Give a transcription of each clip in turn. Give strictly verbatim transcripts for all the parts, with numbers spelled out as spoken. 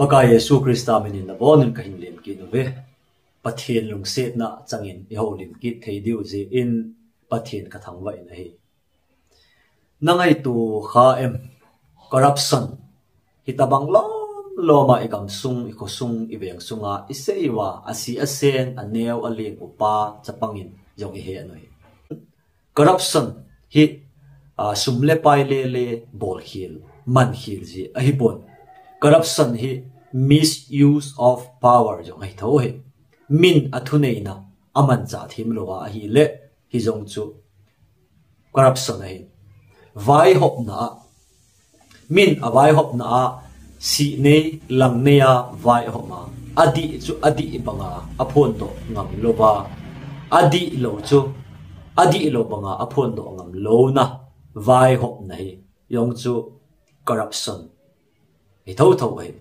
Pakai Jesu Krista minin nabonun kahin lemkit uve. Pathen lungsetna changin ihoulim kit thei diu jeh in Pathen kathangvah in ahi. Nangaito kha em, corruption hitabang lom loma igamsung, ikhosung, iveng sunga isei uva, asi asen, aneo alen upa chapangin jong ihe noi. Corruption hi, ah, sum le pai lele bolkhel, mankhel ji ahipon. Corruption hi misuse of power jong ahi thou hi. Min athuneina amanchah themlou ahile, hijong chu corruption ahi. Vaihopna a, min avaihopna a, sihnei, langneia vaihopna a, adih chu adih banga aphondoh ngamlouva, adihlou chu adihlou banga aphondoh ngamlouna vaihopna hi jong chu corruption hi thotho ahi.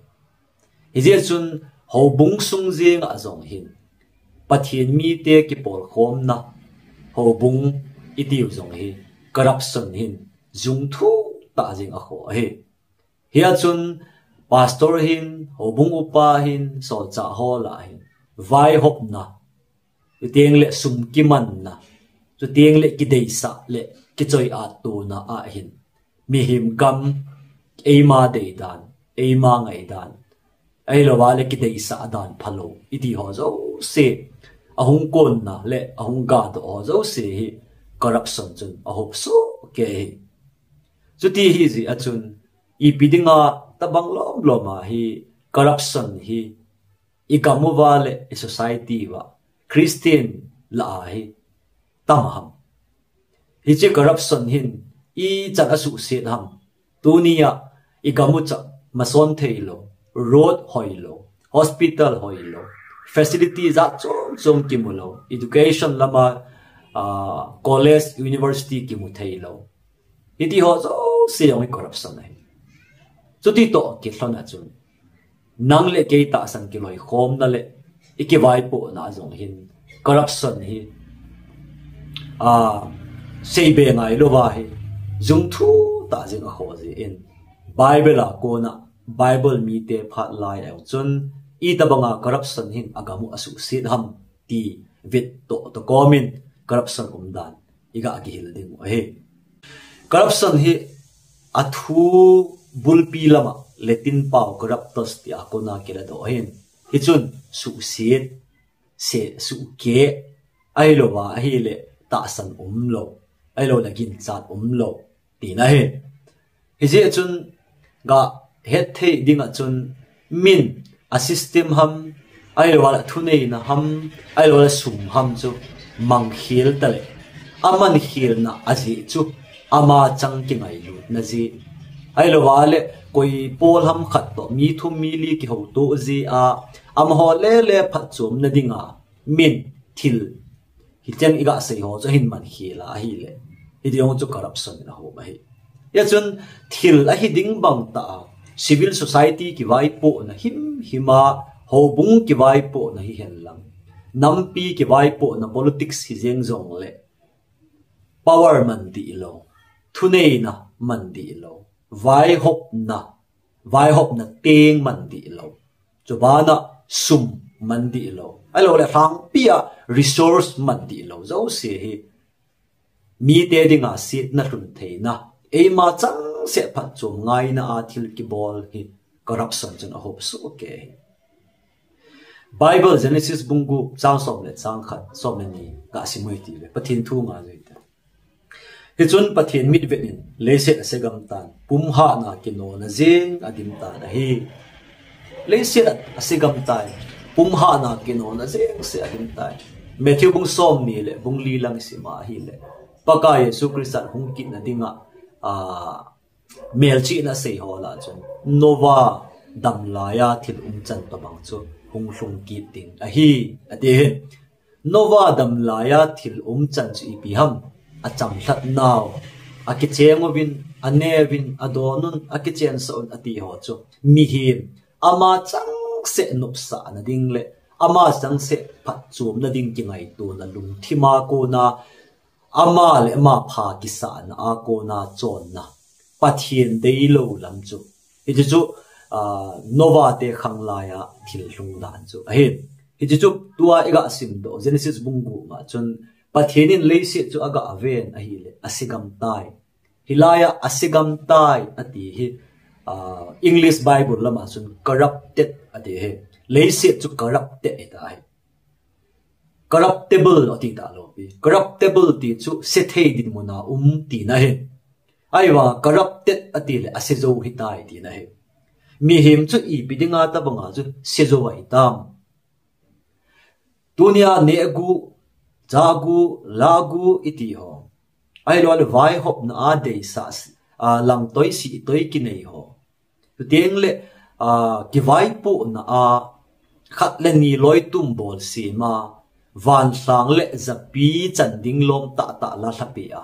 Hijeh chun houbung sung jenga jong hin, Pathen mite kipolkhomna houbung itiu jong hi, corruption hin jung thuh tah jeng akhoh ahi. Hia chun pastor hin, houbung upa hin, solchah ho lah hin, vaihopna, chuteng le sum kimanna, chuteng le kideisah le kichoi-at tona a hin, mihem gam, eima deidan, eima ngaidan, ahilouva le kideisah dan phalou iti ho jouse, ahung konna le ahung gadoh ho jouse hi corruption chun ahop sohkei ahi. Chuti hijeh a chun, ipi dinga tabang lom loma hi corruption hi igam uva le i society uva, Christian lah a hi tam ham? Hiche corruption hin ichan asuhset ham? Tunia igam u cha mason theilou, road hoilou, hospital hoilou, facility jat chom chom kimulou, education lama, ah, college, university kimu theilou, hiti ho jouse jong hi corruption ahi. Chuti toh kilhon a chun, nang le kei tahsan kiloikhomna le ikivaipohna jong hin corruption hi, ah, seibe ngailouva hi jung thuh tah jeng akhoh jeh in, Bible a kona, Bible mite phat lai a jong chun, itabanga corruption hin agam u asuhset ham ti vettoh toh komin corruption umdan iga kihil ding u ahi. Corruption hi athu bulpi lama Latin pao corruptus tia kona kiladoh ahin. Hichun suhset, se, suhkeh, ahilouva ahile tahsan umlou, ahiloule ginchat umlou, tina ahi. Hijeh chun gahet thei dinga chun min a system ham, ahiloule athuneina ham, ahiloule sum ham chu mangkhel tale, amankhelna ajeh chu ama chang kingailutna jeh, ahilouva le koi pol ham khat toh mi thum mi li kihoutoh jeh a, amaho lele phatchomna dinga min, thil, hicheng iga sei ho chu ahin mankhel a ahile, hiti jong chu corruption in ahom ahi. Hia chun thil ahi ding bang tah a, civil society kivaipohna himhim a, houbung kivaipohna hihen lang, nampi kivaipohna, politics hijeng jongle, power man dihlou, thuneina man dihlou, vaihopna, vaihopna teng man dihlou, chubana sum man dihlou, ahiloule lhangpia resource man dihlou jouse hi, mite dinga setna lhun theina, eima changseh phatchom ngaina a thil kibol hi corruption chun ahop sohkei ahi. Bible Genesis bung gup chang som le chang khat, som le ni gasim u hite, Pathen thu ngaiju hite. Hichun Pathen mitvet in leiset asegam tan, pumhatna kinona jeng adim tan ahi. Leiset a, asegam tai, pumhatna kinona jeng seh adim tai. Matthew bung somni le bung li lang isima ahile, Pakai Jesu Christan hung kitna dinga, a, melchihna asei ho lah a chun, Noah damlai a thil umchan tobang chu hung lhung kit ding ahi, ati ahi. Noah damlai a thil umchan chu ipi ham? Achamlhat nau, akicheng uvin, ane uvin, adon un, akichensah un ati ho chu, mihem ama changseh nopsahna ding le ama changseh phatchomna ding kingaitona lungthim a kona, ama le ama pha kisahna a kona chonna, Pathen deilou lam chu. Hiti chu Noah te khang laiya thil lhung dan chu ahi. Hichu chu tua iga simdoh Genesis bung gup ma chun Pathen in leiset chu aga ven ahile asegam tai. Hilaiya asegam tai ati hi English Bible lama chun corrupted ati hi. Leiset chu corrupted hita hi. Corruptible ati talou pi. Corruptible ti chu sethei dinmuna um tina hi. Ahivang corrupted ati le asejou hitai tina hi. Mihem chu ipi dinga tabanga chu sejou ahitam. Tunia nehgu, chagu, lagu iti ho. Ahilou le vaihopna a deisah, langtoi sihtoi kinei ho. Chuteng le kivaipohna a khat le ni loitum bol sema, vanlhang le japi chan ding lom tahtah la lhapi a.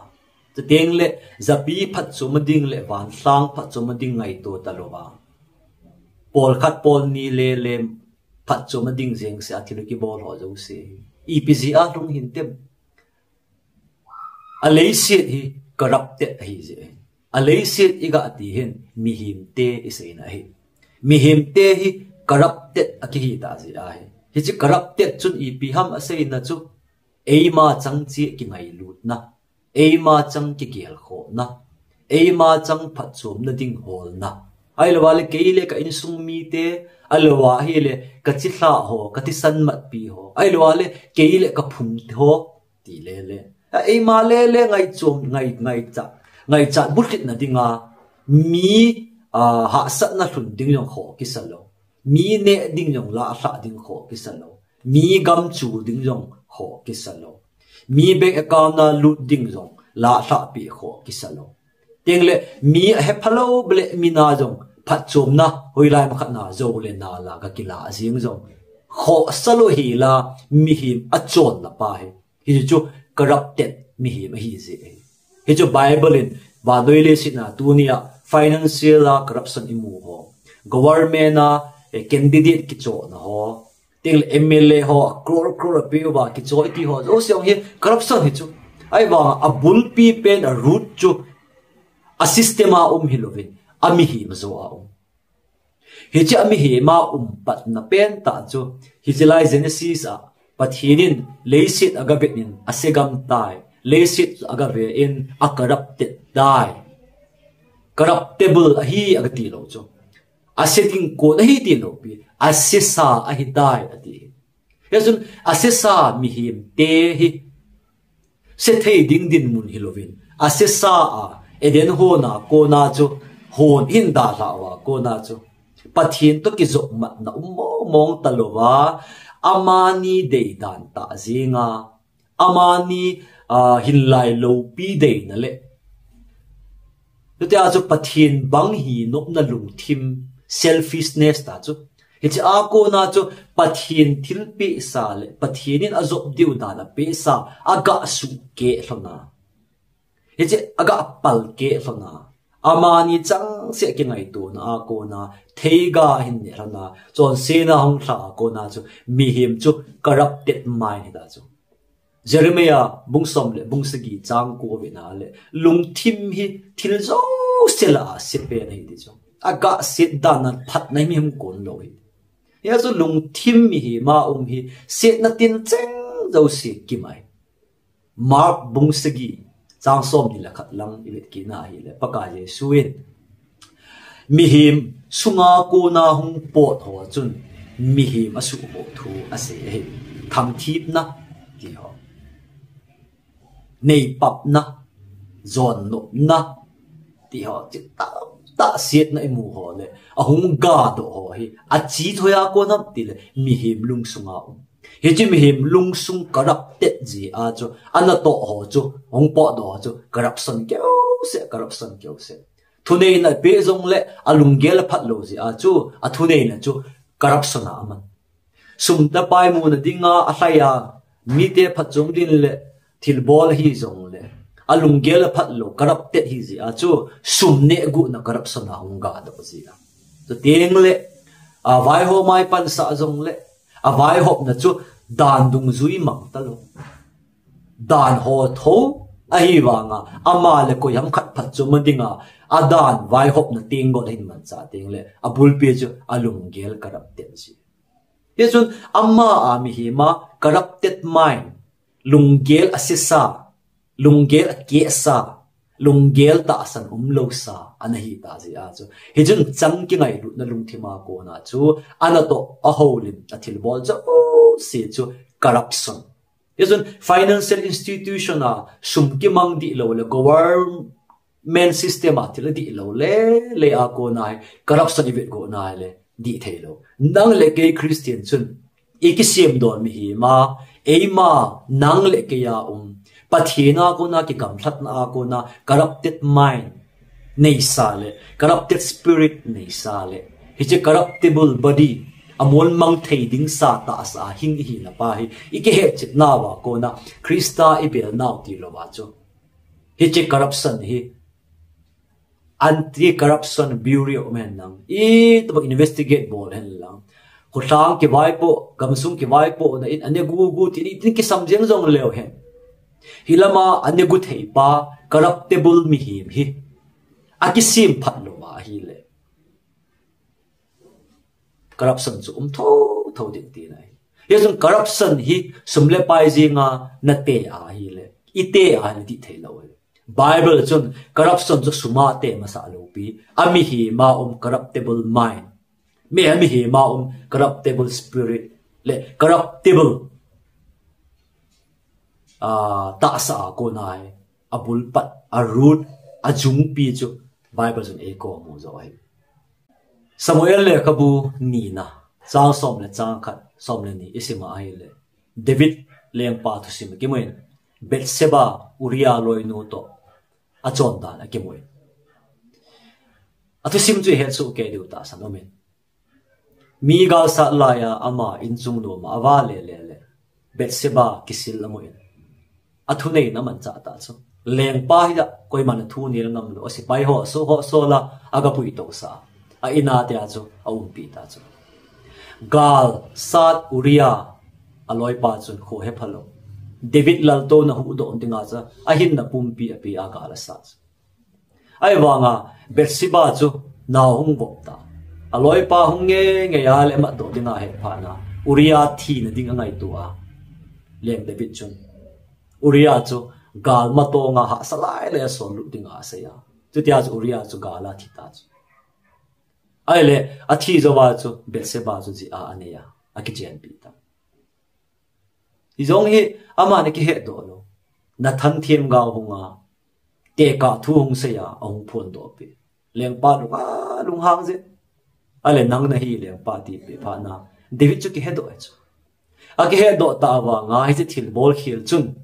Chuteng le japi phatchoma ding le vanlhang phatchoma ding ngaito talouva, pol khat pol ni le le phatchoma ding jengse a thil kibol ho jouse ipi jeh a lhung hintem? Aleiset hi corrupted ahi jeh. Aleiset iga ti hin mihemte iseina ahi. Mihemte hi corrupted akihi ta jeh ahi. Hiche corrupted chun ipi ham aseina chu, eima chang cheh kingailutna, eima chang kigelkhohna, eima chang phatchomna ding holna. Ahilouva le kei le ka insung mite, ahilouva hile kachilhah ho, kathisan matpi ho, ahilouva le kei le kaphung ho, ti le le. Eima le le ngaichom, ngai, ngaichat, ngaichat bulhitna dinga mi hahsatna lhun ding jong kho kisalou. Mi neh ding jong lahsah ding kho kisalou. Mi gamchul ding jong kho kisalou. Mi bank account a lut ding jong lahsah pi kho kisalou. Chuteng le mi ahephalou beh le mina jong phatchomna hoilai makhat na jou le nala ga kila jeng jong khohsa lou hila mihem achonna pa hi. Hichu corrupted mihem ahi jeh. Hichu Bible in vannoi leiset a tunia financial a corruption imu ho, government a candidate kichohna ho, chuteng le M L A ho crore crore a peuva kichoh iti ho jouse hi corruption hichu. Ahivang abulpi pen a root chu asystem a um hilouvin amihem joh a um. Hiche amihem a um patna pentah chu hiche lai Genesis a Pathen in leiset aga vet in asegam tai, leiset chu aga ve in acorrupted tai. Corruptible ahi aga tilou chu, ase ding kon ahi tilou pi, asesa ahitai ati. Hijeh chun asesa mihemte hi sethei ding dinmun hilouvin, asesa a Eden hon a kona chu, hon hin dalhah uva kona chu Pathen toh kijopmatna um mong mong talouva, amani deidan tah jenga, amani hinlai loupi deina le, chutia chu Pathen bang hinopna lungthim, selfishness ta chu, hiche a kona chu Pathen thilpehsa le Pathen in ajop diu dan apehsa aga suhkeh lhona, hiche aga palkeh lhona, amani changseh kingaitona a kona theiga ahin neh lhona, chonsetna hung lha a kona chu mihem chu corrupted mind hita chu. Jeremiah bung som le bung sagi chang ko a vena le, lungthim hi thil jouse lah a sepen ahi ti chu. Aga set dan a phatna hi mihem kon lou ahi. Hijeh chun lungthim mihem a um hi setna tincheng jouse kimai. Mark bung sagi chang somni le khat lang ivet kit na ahile, Pakai Jesu in mihem sunga kona hung pot ho chun mihem asuhboh thu asei ahi. Thangthipna ti ho, neipapna, jonnopna ti ho, hiche tamtah setna imu ho le ahung gadoh ho hi ache thoi a kon ham tile mihem lungsunga um. Hiche mihem lungsung corrupted jeh a chu, anatoh ho chu, hung potdoh ho chu corruption keuseh, corruption keuseh. Thuneina peh jongle alunggel aphat lou jeh a chu, athuneina chu corruption a aman. Sum le pai muna dinga alhai a, mite phatchom ding le thilbol ahi jongle, alunggel aphat lou, corrupted ahi jeh a chu, sum nehguhna corruption a hung gadoh jeh a. Chuteng le, avaihom a ipansah jongle, avaihopna chu dan dungjui mang talou, dan ho tho ahivanga, ama le koiham khat phatchom a dinga Adan vaihopna teng got hin manchah teng le, abulpi chu alunggel corrupted si. Hichun ama a mihem a corrupted mind, lunggel asesa, lunggel akehsa, lunggel tahsan umlousa ana hita jeh a chu, hichun chang kingailutna lungthim a kona chu anatoh a houlim a thilbol jouse chu corruption. Hichun financial institution a sum kimang dihlou le, government system a thil adihlou le, le a kona hi corruption ivet go nai le dih theilou. Nang le kei Christian chun ikisem don mihem a, eima, nang le kei a um, Pathen a kona kigamlhatna a kona corrupted mind neisa le, corrupted spirit neisa le, hiche corruptible body, amol mang thei ding sa tahsa hing ihina pa hi ikihetchet nauva kona Christa ibel nau tilou va chu, hiche corruption hi Anti-Corruption Bureau um hen lang, itobang investigate bol hen lang, kholang kivaipoh, gamsung kivaipohna in ane gugu tin, tin kisam jeng jong leu hen. Hilama ane gu thei pa corruptible mihem hi akisem phat louva ahile, corruption chu um thotho ding tina ahi. Hichun corruption hi sum le pai jenga nate ahile, ite ahile dih theilou ahi. Bible chun corruption chu sum a te masa lou pi, amihem a um corruptible mind, mi, amihem a um corruptible spirit le corruptible, ah, tahsa a kona hi abulpat, a root, ajungpi chu Bible chun eikou amu jo ahi. Samuel lekhabu nina, chang som le chang khat, som le ni isim a ahile, David lengpa thusim kimun, Bathsheba, Uriah loinu toh achondan akimun. Athusim chu ihet soh kei diu tahsan umin. Mi galsat laiya ama inchung noma avale le le, Bathsheba kisil amun, athuneina amanchah ta chu. Lengpa hi a koiman athu nel ngam lou, asepai ho so ho so la aga puitou sa, a in a tia chu aumpi ta chu. Galsat Uriah aloipa chun kho hephalou, David laltouna huhdoh dinga chu ahinna pumpi api a gal asat chu. Ahivanga Bathsheba chu nao hung vop ta. Aloipa hung nge nge a le matdoh dinga ahet phat na, Uriah thina ding angaito a, Leng David chun Uriah chu gal matonga hahsa lai le asol lut dinga asei a. Chutia chu Uriah chu gal a thi ta chu. Ahile athi jouva chu Bathsheba chu jia anei a, akichenpi ta. Hijong hi aman akihetdoh lou. Nathan themgao hunga, tekah thu hung seiya, ahung phondoh pi. Lengpa lunga lunghang jeh. Ahile nang nahi lengpa tipeh phat na, David chu kihedoh e chu. Akihedoh ta vanga hiche thilbol khel chun,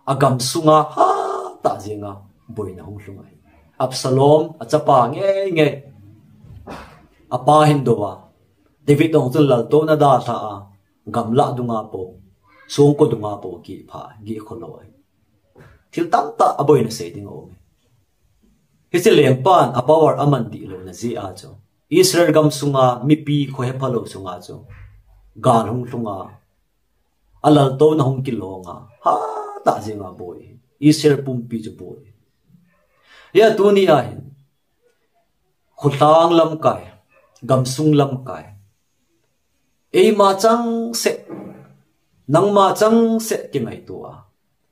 agamsunga hatah jenga boina hung lhung ahi. Absalom achapa ngei ngei, apa hin dou a, David jong chun laltouna dalha a, gamlah dunga po, songko dunga po kipha, gihkholou ahi. Thil tamtah aboina sei ding aume. Hiche lengpan a power aman dihlouna jeh a chu, Israel gamsunga mipi kho hephalou chunga chu gal hung lhunga, alaltouna hung kilonga, hatah jenga boi, Israel pumpi chu boi. Hia tuni a hin, kholhang lamkai, gamsung lamkai, eima changseh, nangma changseh kingaito a,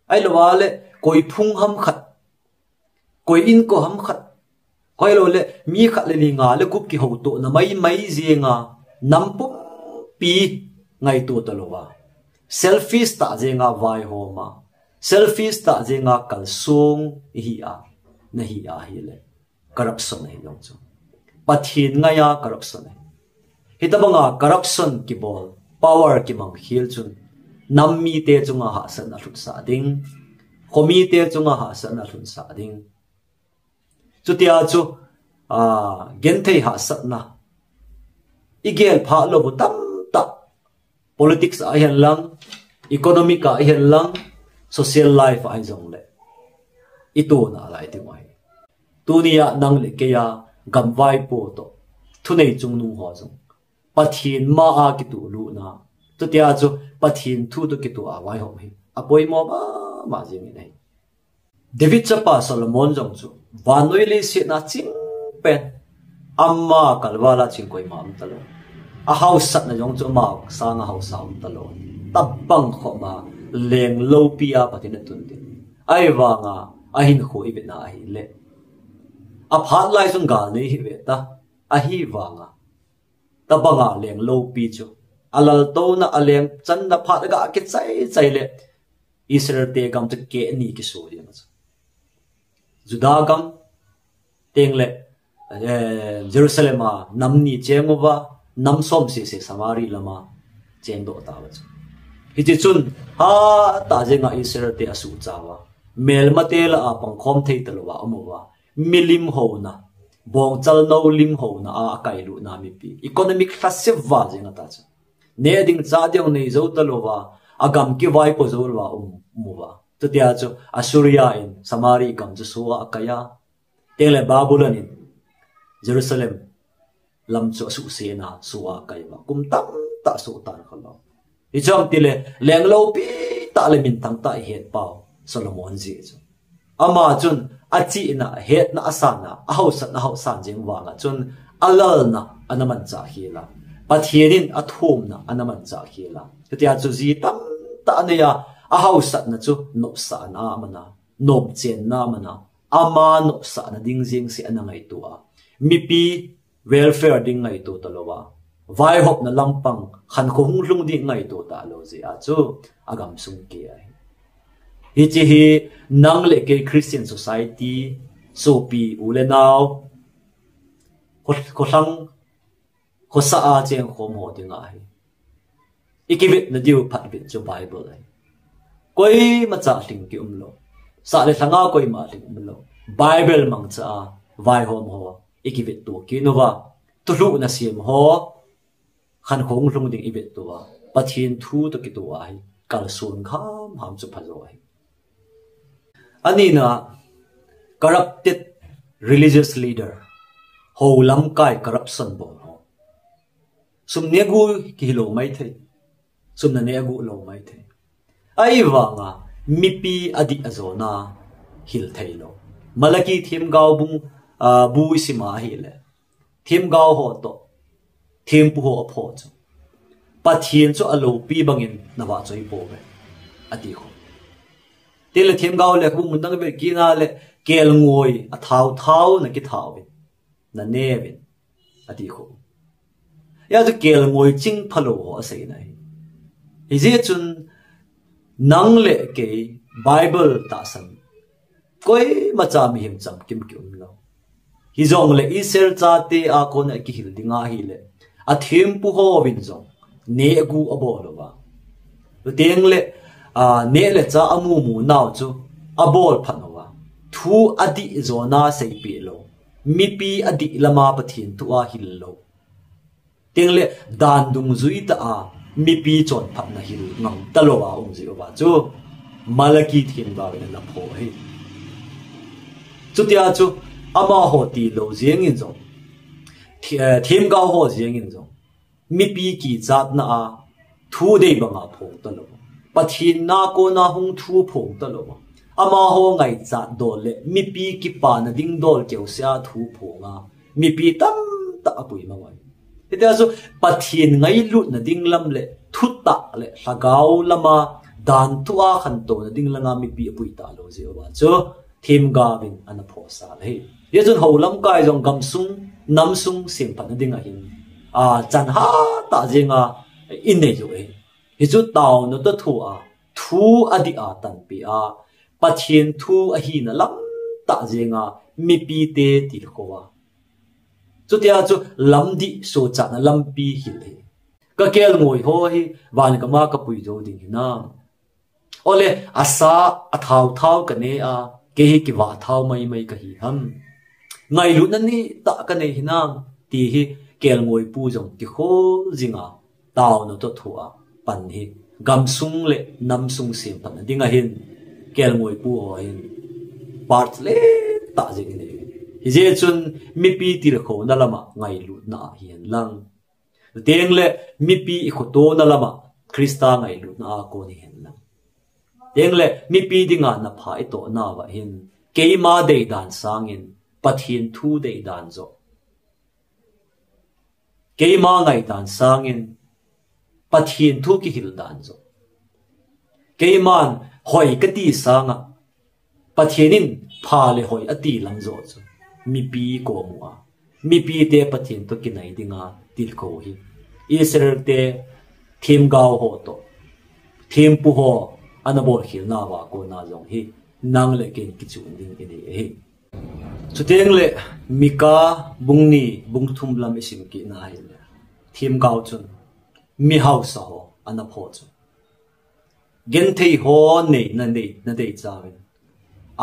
ahilou le koi phung ham khat, koi inko ham khat, koi lou le mi khat le ni nga le gup kihoutohna maimai jenga, nam pumpi ngaito talouva, selfish tah jenga vaihoma, selfish tah jenga kalsong ihi a, nahi ahile, corruption ahi jong chu. Pathen ngaiya corruption ahi. Hitobanga corruption kibol, power kimang khel chun, nam mite chunga hahsatna lhunsah ding, khomite chunga hahsatna lhunsah ding. Chutia chu, a, genthei hahsatna, igel phah lou bu tamtah, politics a hihen lang, economic a hihen lang, social life a hijongle, itona lai ding ahi. Tunia nang le keiya gamvaipo toh, thunei chungnung ho jong, Pathen ma a kituh lutna, chutia chu Pathen thu toh kituh a vaihom hi apoimo mama jengin ahi. David chapa Solomon jong chu vannoi leiset a ching pen. Ama kalvala ching koima um talou. Ahausatna jong chu ama sanga hausa um talou. Tabang khoma leng lopi a Pathen atun tin. Ahivanga ahinkho ivet na ahile, aphat lai chun gal nei hi ve ta. Ahivanga tabanga leng lopi chu alaltouna, aleng channa phat ga kichai chai le Israel te gam chu keh ni kisu ding chu. Juda gam teng le, eh, Jerusalem a nam ni cheng uva, nam som sese Samari lama cheng doh tauva chu. Hiti chun hatah jenga Israel te asuhcha uva, melmate lah a pangkhom thei talouva um uva, milim houna, bongchal nou lim houna a akailutna mipi, economic lhasep val jeng ata chu. Neh ding chah ding nei jou talouva, agam kivaipo jou louva um, um uva. Chutia chu Assyria in Samari gam chu soh a akai a, teng le Babylon in Jerusalem lam chu asuhsetna soh a akai uva, kum tamtah soh tan kholou. Hichu ham tile leng lopi tah le minthang tah ihet pau Solomon jeh chu. Ama chun achihna, ahetna, asanna, ahausatna, ahausan jeng vanga chun alalna ana manchah khel a, Pathen in athumna ana manchah khel a. Chutia chu ji tamtah anei a, ahausatna chu nopsahna amana, nomchenna amana, ama nopsahna ding jeng se ana ngaito a, mipi welfare ding ngaito talouva, vaihopna lampang khankho hunglhung ding ngaito talou jeh a chu agamsung keh ahi. Hiche hi nang le kei Christian society, sopi u le nao, kho-, kholang, khosa a cheng khom ho dinga hi ikivetna diu phatvet chu Bible ahi. Koima cha lhing kium lou. Sah le lhanga koima lhing um lou. Bible mangcha a vaihom ho ikivetto kit uva, tulhuhna sem ho, khankho hunglhung ding ivetto uva, Pathen thu toh kitoh a hi kalson hamham chu phajo ahi. Anina, corrupted religious leader, hou lamkai corruption bol ho. Sum neh gu kihilou maithei. Sum naneh gu lou maithei. Ahivanga mipi adih ajona hil theilou. Malachi themgao bung, ah, bu isim a ahile, themgao ho toh thempu ho aphoh chu, Pathen chu aloupi bangin navahchoi pouve, ati khu. Teng le themgao lekhabu mun dang vel kina le, kelngoi athao thao nakithao uvin, naneh uvin, ati khu. Hia chu kelngoi ching phalou ho aseina ahi. Hijeh chun nang le kei Bible tahsan koima cha mihem chamkim kium lou. Hijongle Israel chate a kona kihil dinga ahile, athempu hovin jong neh gu abol uva, chuteng le, a, neh le chah amu mu nau chu abol phat uva, thu adih jona seipeh lou, mipi adih lama Pathen thu ahil lou, chuteng le dan dungjui tah a mipi chonphatna hil ngam talou a um jeh uva chu Malachi themgao in ana phoh ahi. Chutia chu amaho tilou jeng in jong, thi-, eh, themgao ho jeng in jong, mipi kichatna a thu dei banga phong talou, Pathen na kona hung thu phong talou, amaho ngaichat dol le mipi kipana ding dol keusea thu phong a, mipi tamtah apui mang uve. Hitia chu Pathen ngailutna ding lam le thutah le lhagao lama dan thu a khantouna ding lama mipi apui talou jeh uva chu themgao in ana phohsah ahi. Hijeh chun hou lamkai jong gamsung, namsung semphatna ding ahin, a, chan hatah jenga inei u ahi. Hichu taona toh thua, thu adih a tanpeh a, Pathen thu ahina lam tah jenga mipite tilkhou a, chutia chu lamdih sochatna lampi hil ahi. Ka kelngoi ho hi van gam a kapui jou ding hinam? Ole, asa athao thao kaneh a, kei hi kivah thao maimai kahi ham? Ngailutna neitah kanei hinam? Ti hi kelngoipu jong kikhol jinga, taona toh thua pan hi gamsung le namsung semphatna ding ahin, kelngoipu ho hin part lentah jeng inei. Hijeh chun mipi tilkhouna lama ngailutna ahi henlang, chuteng le mipi ikhotouna lama Christa ngailutna a kon hihen lang, chuteng le mipi dinga napha itoh nauva hin keima deidan sangin Pathen thu deidan joh Keima ngaidan sangin Pathen thu kihil dan jo. Keiman hoi kati sanga Pathen in pha le hoi ati lam jo chu mipi komu a, mipite Pathen to kinai dinga tilkhou hi Israel te themgao ho to, thempu ho ana bolkhel nauva kona jong hi nang le ken kichun ding inei ahi. Chuteng le Mika bung ni bung thum lam isim kit na hile, themgao chun mihausa ho ana pho chu. Genthei ho nei na nei na dei chauvin,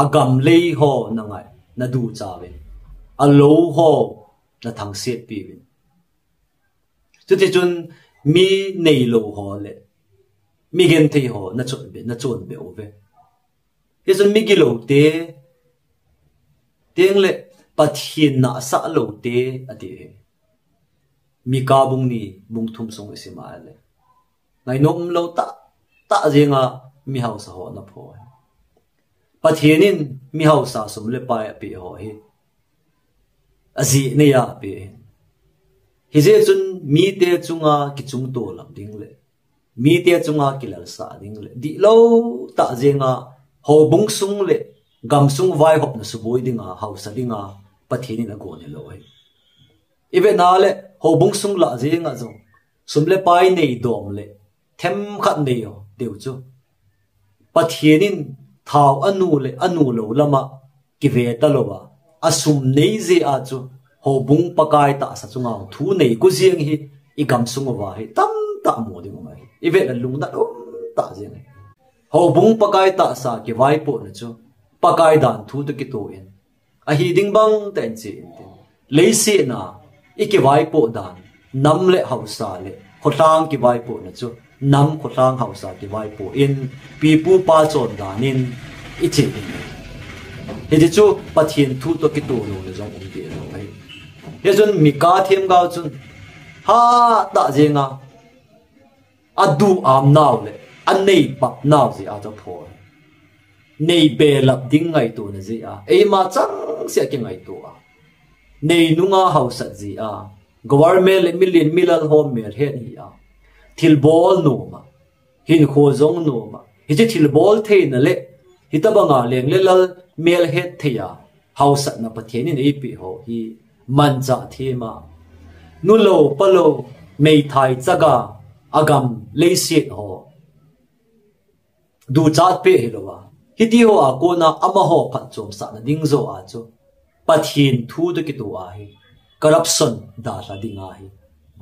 agamlei ho na ngai na du chauvin, alou ho na thangset piuvin. Chuti chun mi neilou ho le mi genthei ho na chon be, na chon be uve. Hichun migilou te, teng le Pathen nasa lou te ati hi. Mika bung ni bung thum sung isim a le, ngainom lou tah tah jenga mihausa ho ana pho. Pathen in mihausa sum le pai apeh ho hi ajeh neiya apeh hi. Hijeh chun mite chunga kichung to lam ding le mite chunga kilalsa ding le dihlou tah jenga houbung sung le gamsung vaihopna suboi dinga, hausa dinga Pathen in agon hilou ahi. Ivet na le houbung sung lah jenga jong sum le pai nei dom le themkhat nei ho deu chu Pathen in thao anu le anu lou lama kive talouva, asum nei jeh a chu houbung Pakai tahsa chunga thu nei ku jeng hi igamsung uva hi tamtah mu ding um ahi. Ivet le lungnat um tah jeng ahi. Houbung Pakai tahsa kivaipohna chu Pakai dan thu to kitoh in, ahi ding bang tah in che intin, leiset a ikivaipoh dan, nam le hausa le kholhang kivaipohna chu nam, kholhang, hausa kivaipoh in, pipu pa chon dan in iche ding ahi. Hiti chu Pathen thu to kitoh louna jong um deh lou ahi. Hichun Mika themgao chun hatah jenga adu am nau le anei pap nau jeh a chu apho. Nei belap ding ngaitona jeh a, eima changseh a kingaito a, nei nunga hausat jeh a, government le milen milal ho melhet hi a, thilbol nom a, hinkho jong nom a, hiche thilbol theina le hitobanga leng le lal melhet thei a hausatna Pathen in eipeh ho hi manchah them a, nu lou pa lou, meithai chaga, agam leiset ho duchat peh hilouva, hiti ho a kona amaho phatchomsahna ding joh a chu Pathen thu to kitoh a hi corruption dalha ding ahi,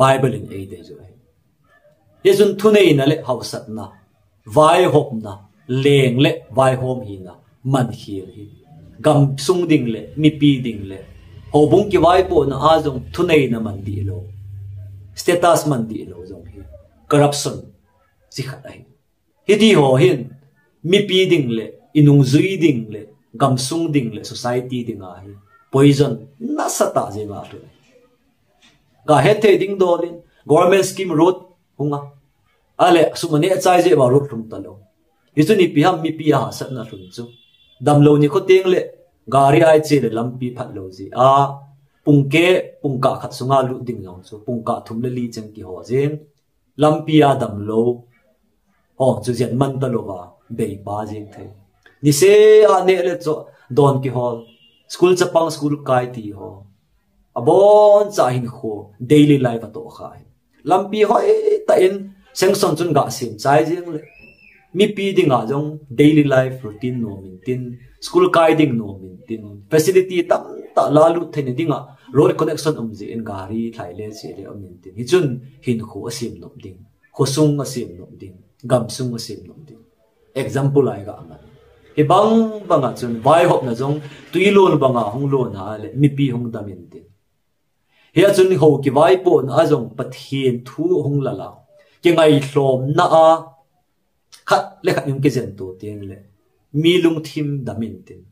Bible in eidei joh ahi. Hichun thuneina le hausatna, vaihopna, leng le vaihom hina mankhel hi gamsung ding le mipi ding le houbung kivaipohna a jong thuneina man dih lou, status man dih lou jong hi corruption chi khat ahi. Hiti ho hin mipi ding le inungjui ding le gamsung ding le society dinga hi poison nasatah jenga alhun. Gahet thei ding dol in government scheme road hung a, ale sum aneh chai jeh uva road lhung talou. Hichu ipi ham, mipi ahahsatna lhun chu. Damlou nikho teng le gari a iche le lampi phatlou jeh a, pungkeh pungkah khat sunga lut ding jong chu pungkah thum le li cheng kiho jeng. Lampi a damlou ho chu jen man talouva, beipa jeng thei. Niseh a neh le chah, don kihol, school chapang school kai ti ho, abonchan hinkho, daily life atoh kha hi. Lampi hoitah in sanction chun gasem chai jeng le, mipi dinga jong daily life routine nom intin, school kai ding nom intin, facility tamtah lalut theina dinga road connection um jeh in gari lhai le che le um intin, hichun hinkho asem nop ding, khosung asem nop ding, gamsung asem nop ding. Example a iga man. Hibang banga chun vaihopna jong twilon banga hung lona le mipi hung dam intin, hia chun hou kivaipohna a jong Pathen thu hung lala, kingailhomna a khat le khat hung kijen to teng le mi lungthim dam intin,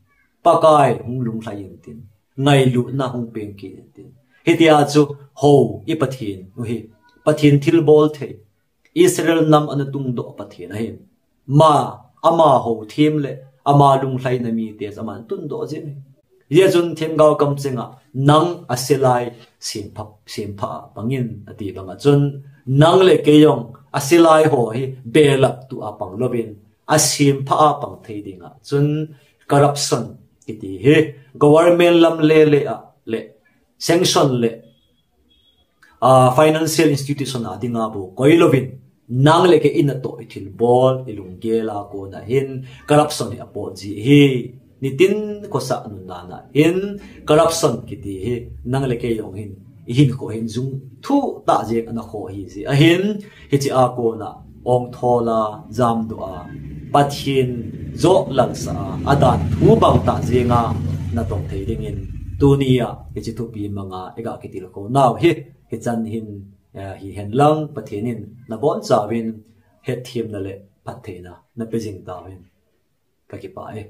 Pakai hung lunglhai intin, ngailutna hung peng kit intin. Hitia chu hou i Pathen u hi Pathen thilbol thei, Israel nam ana tungdoh Pathen ahin, ama, ama hou them le ama lunglhaina mite chu aman tundoh jeng ahi. Hijeh chun themgao kamchenga nang aselai sempha, sempha a pangin ati banga chun nang le kei jong aselai ho hi belap tu a pang louvin asempha a pang thei dinga chun corruption kiti hi government lam le le a le sanction le a financial institution a dinga bou koi louvin nang le kei in atoh i thilbol i lunggel a kona hin corruption hi apot ji hi nitin khosa nunna na hin corruption kiti hi nang le kei jong hin i hinkho hin jung thu ta jeng ana kho hi ji ahin hiche a kona ong thola jamdoh a Pathen jo lalsa a adan thu bang ta jenga natong thei dingin tunia hiche thupi manga iga kitilkhou nau hi hichan hin hihen lang Pathen in nabonchauvin hetthemna le phattheina napeh jing tauvin kakipah e.